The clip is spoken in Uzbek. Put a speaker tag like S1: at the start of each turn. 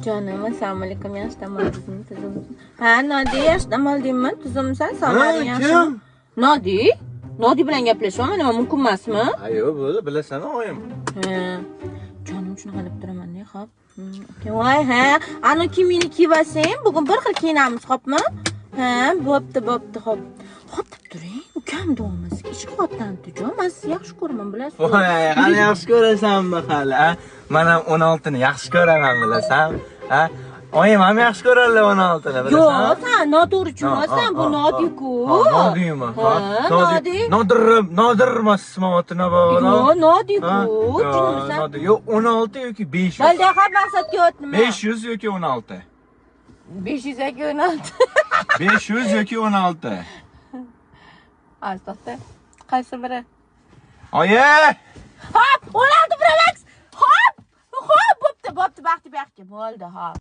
S1: Jonim, assalomu alaykum, yaxshi dam oldingizmi, tuzukmisiz? Ha, Nodi, yaxshi dam oldingmi, tuzukmisan, sog'lig'ing yaxshimi?
S2: Kim?
S1: Nodi? Nodi bilan gaplashyapman, nima, mumkin emasmi?
S2: Ha, yo'q, bo'ldi, bilasan, oyim.
S1: Ha. Jonim, shunaqa deb turaman-da, xo'p. Voy, ha, ani kiyimingni kiyib olsang, bugun bir xil kiyinamiz, xo'pmi? Ha, bo'pti, bo'pti, xo'p. Xo'p deb turing, ukam deyapmiz. Ishqotdan tujon, men sizni yaxshi ko'raman, bilasiz.
S2: Voy, hali yaxshi ko'rasanmi hali, a? Men ham 16 ni yaxshi ko'raman, bilasan? Ha? Oyim ham yaxshi ko'radilar 16 ni, bilasan?
S1: Yo'q, sen noto'g'ri tushunmaysan, bu Nodiku.
S2: Nodiymi?
S1: Ha, Nodi.
S2: Nodir, Nodir emasmi oti nabora?
S1: Yo'q, Nodiku, tushunmaysan.
S2: Nodir. Yo'q, 16 yoki 500.
S1: Bo'ldi, xo'p, maqsadga o't nima?
S2: 500 yoki 16.
S1: 500 yoki 16.
S2: 500 yoki 16.
S1: Az to'xta. Qaysi biri?
S2: Oyi!
S1: Hop, 16 Pro Max. Hop! Hop, bo'pti, bo'pti, baxti, baxti. Bo'ldi, hop.